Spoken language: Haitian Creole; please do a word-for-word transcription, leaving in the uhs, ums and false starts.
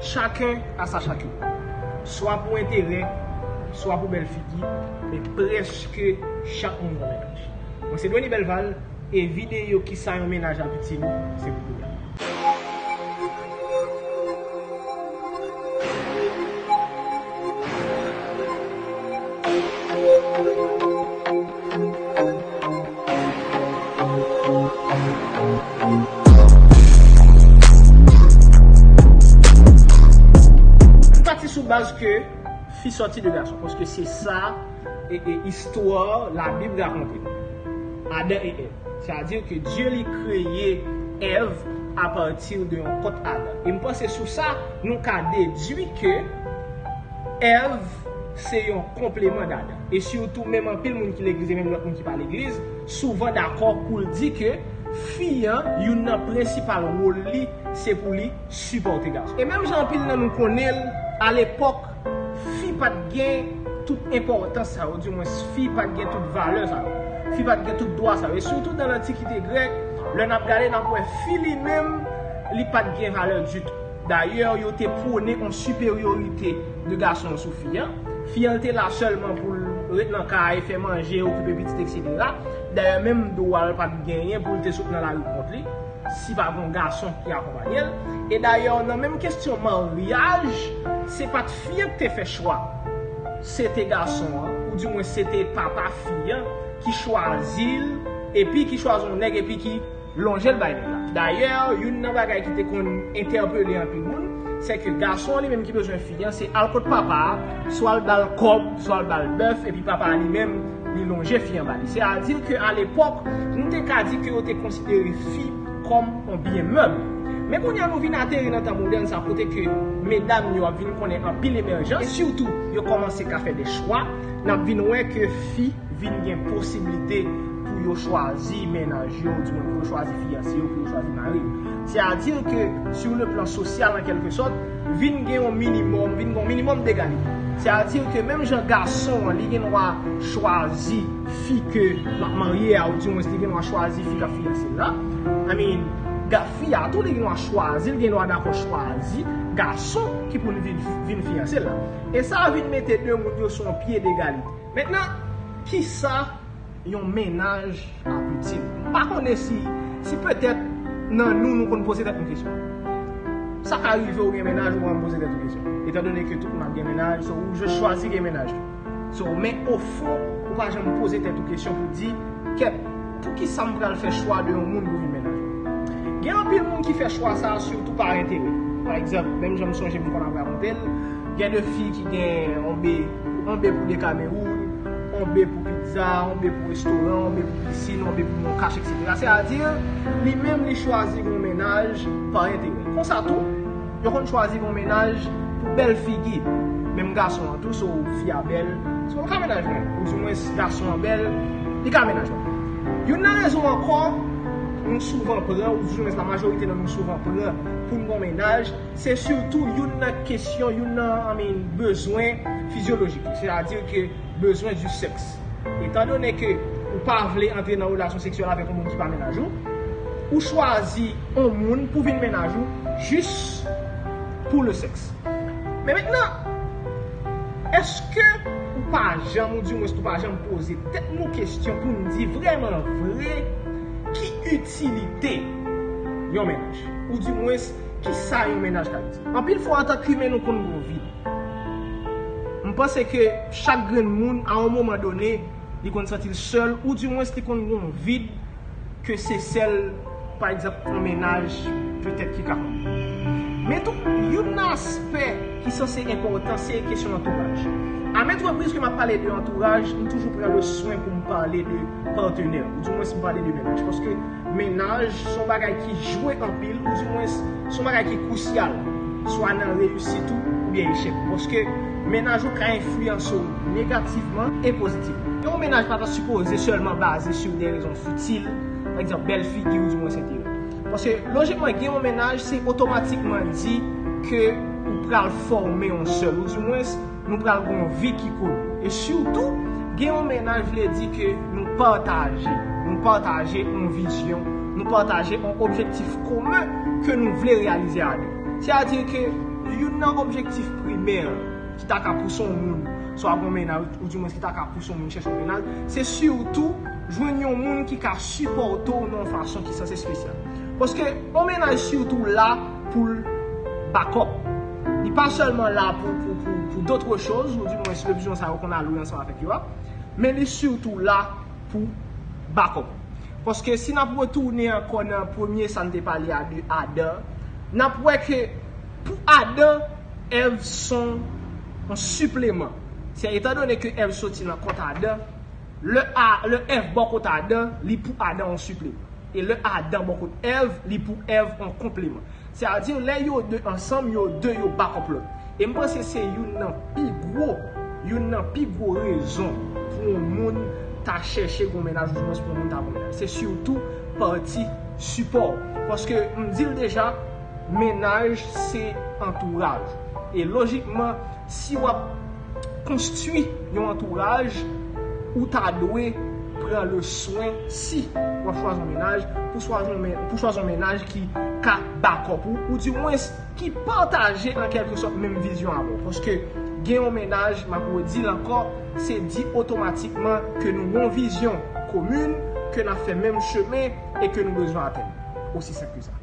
Chacun a sa chacune. Swa pou enterè, swa pou bèl figi, men prèske chak moun gen yon mennaj. Mwen se Dony Belval, e videyo Kisa yon mennaj ap itil ou, se pou kounya. M pati sou baz ke fi sòti de gason, paske se sa e, e istwa Labib rakonte nou. Adan e Èv. Sètadi ke Dye li kreye Èv apati de yon kòt Adan. E m panse sou sa, nou ka dedui ke Èv se yon konpleman d Adan. E sitou, menm anpil moun ki legliz e menm lòt moun ki pa legliz, souvan dakò pou l di ke fi an, youn nan prensipal wòl li, se pou li sipòte gason. E menm jan anpil nan nou konnen l, alepòk, fi pa t gen tout enpòtans sa yo, dimwens fi pa t gen tout valè sa yo. Fi pa t gen tout dwa sa yo. E sitou nan lantikite grèk, lè n ap gade, n ap wè fi li menm, li pa t gen valè ditou. Dayè, yo te pwone yon siperyorite de gason an sou fi an. Fi an te la sèlman pou l ret nan kay, fè manje, okipe pitit, etsetera. Dayè, menm dwa l pa t genyen pou l te sot nan lari kont li, si pa gen yon gason ki akonpanye l. E dayè, nan menm kesyon maryaj, se pa t fi an ki te fè chwa. Se te gason an, oudimwens se te papa fi an ki chwazi l, epi ki chwazi yon nèg, epi ki lonje l bay nèg la. Dayè, youn nan bagay ki te konn entèpele anpil moun, se ke gason an li menm ki bezwen fi an, se al kot papa a, swa l ba l kòb, swa l ba l bèf, epi papa a li menm, li lonje fi an ba li. Sètadi ke alepòk, nou te ka di ke yo te konsidere fi kòm yon byen mèb. Men kounye a nou vin ateri nan tan modèn sa, kote ke medam yo ap vin konnen anpil emèjans, e sitou yo kòmanse ka fè de chwa, n ap vin wè ke fi vin gen posiblite pou yo chwazi mennaj yo, oudimwen pou yo chwazi fiyanse yo, pou yo chwazi mari yo. Sètadi ke, sur le plan social, an kèlke sòt, vin gen yon minimòm, vin gen yon minimòm degalite. Sètadi ke menm jan gason an, li gen dwa chwazi fi ke l ap marye a, oudimwens li gen dwa chwazi fi k ap fiyanse l la. I mean, ga-, fi a tou, li gen dwa chwazi, li gen dwa dakò chwazi gason ki pou l vin, vin fiyanse l la. E sa vin mete de moun yo sou yon pye degalite. Mentnan, kisa yon mennaj ap itil? M pa konnen si, si petèt nan nou, nou konn poze tèt nou kesyon. Sa ka rive ou gen mennaj, ou pa janm poze tèt ou kesyon. Etandone ke tout moun ap gen mennaj, so ou jis chwazi gen mennaj. So, men ofon, ou pa janm poze tèt ou kesyon pou di, kèt, poukisa m pral fè chwa de yon moun pou vin mennaj mwen? Gen anpil moun ki fè chwa sa a sitou pa enterè. Pa egzanp, menm jan m sonje m konn ap rakonte l, gen de fi ki gen yon be, yon be pou Decameron, yon be pou pizza, yon be pou restoran, yon be pou pisin, yon be pou Moncash, etsetera. Sètadi, li menm li chwazi yon mennaj pa enterè. Konsa tou, yo konn chwazi yon mennaj pou bèl figi. Menm gason an tou, so fi a bèl, so l ka mennaj mwen. Oudimwens gason an bèl, li ka mennaj mwen. Youn nan rezon ankò, nou souvan pran, oudimwens la majorite nan nou souvan pran pou n gon mennaj, se sitou youn nan kesyon, youn nan, I mean, bezwen fizyolojik yo. Sètadi ke bezwen di sèks. Etandone ke ou pa vle antre nan relasyon seksyèl avèk yon moun ki pa mennaj ou, ou chwazi yon moun pou vin mennaj ou jis pou le sèks. Men mentnan, èske ou pa janm, oudimwens nou pa janm poze tèt nou kesyon pou n di vrèman vre ki itilite yon mennaj? Oudimwens, kisa yon mennaj ka itil? Anpil fwa, antank imen, nou konn gen yon vid. M panse ke chak grenn moun, a yon moman done, li konn santi l sèl, oudimwens li konn gen yon vid ke se sèl, pa egzanp, yon mennaj petèt ki ka konn. Men tou, youn nan aspè ki sanse enpòtan, se kesyon antouraj. A maintes reprises ke m ap pale de antouraj, m toujou pran le swen pou m pale de patenè, oudimwens m pale de mennaj. Paske mennaj se yon bagay ki jwe anpil, oudimwens se yon bagay ki krisyal, swa nan reyisit ou oubyen echèk ou. Paske mennaj ou ka enfliyanse w negativman e pozitivman. Yon mennaj pa ta sipoze sèlman baze sou de rezon fitil, pa egzanp, bèl figi oudimwens enterè. Paske, lojikman, gen yon mennaj, se otomatikman di ke ou pral fòme yon sèl, oudimwens, nou pral gen yon vi ki konnen. E sitou, gen yon mennaj vle di ke nou pataje, nou pataje yon vizyon, nou pataje yon objektif komen ke nou vle reyalize a de. Sètadi ke Youn nan objektif primè ki ta ka pouse yon moun swa gon mennaj, oudimwens ki ta ka pouse yon moun chèche yon mennaj, se sitou jwenn yon moun ki ka sipòte w nan yon fason ki sanse espesyal. Paske yon mennaj sitou la pou l bakòp. Li pa sèlman la pou, pou, pou, pou dòt choz, oudimwens lè vizyon sa yo konn ale ansanm avèk yo a, men li sitou la pou bakòp. Paske si n ap retounen ankò nan premye sa n te pale a de Adan, n ap wè ke pou Adan, Èv se yon sipleman. Se etandone ke Èv soti nan kont Adan, lè a, lè Èv bò kot Adan, li pou Adan yon sipleman. E lè Adan bò kot Èv, li pou Èv yon konpleman. Sètadi, lè yo de ansanm, yo de yo bakòp lòt. E m panse se youn nan pi gwo, youn nan pi gwo rezon pou yon moun ta chèche gon mennaj, oudimwens pou yon moun ta gon mennaj. Se sitou pati sipò. Paske, m di l deja, mennaj se antouraj. E lojikman, si w ap konstwi yon antouraj, ou ta dwe pran le swen, si w ap chwazi yon mennaj, pou chwazi yon men-, pou chwazi yon mennaj ki ka bakòp ou, oudimwens ki pataje an kèlke sòt menm vizyon avè w. Paske gen yon mennaj, m ap redi l ankò, se di otomatikman ke nou gen yon vizyon komin, ke n ap fè menm chemen e ke nou bezwen atenn. Osi senp ke sa.